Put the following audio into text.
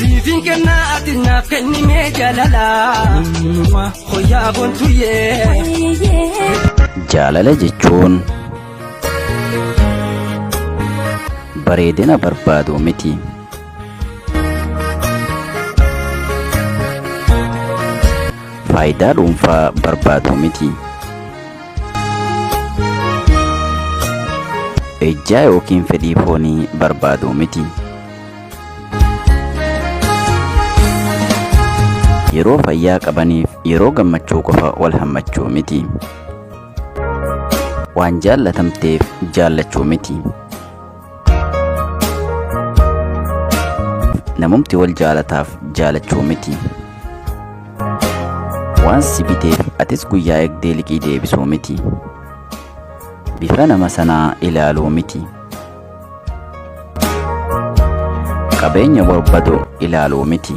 Siifin kennaa ati naaf kenni mee jaalala. Hoyyaa boontuyyee. Jaalala jechuun bareedina barbaaduu miti. Faayidaa dhuunfaa barbaaduu miti. Ejjaa yookiin fedhii foonii barbaaduu miti. Yeroo fayyaa qabaniif yeroo gammachuu qofa wal hammachuu miti. Waan jaallatamteef jaallachuu miti. Namumti wal jaalataaf jaalachuu miti. Waan si biteef atis guyyaa eegdee liqii deebisuu miti. Bifa nama sanaa ilaaluu miti. Qabeenya barbadu ilaaluu miti.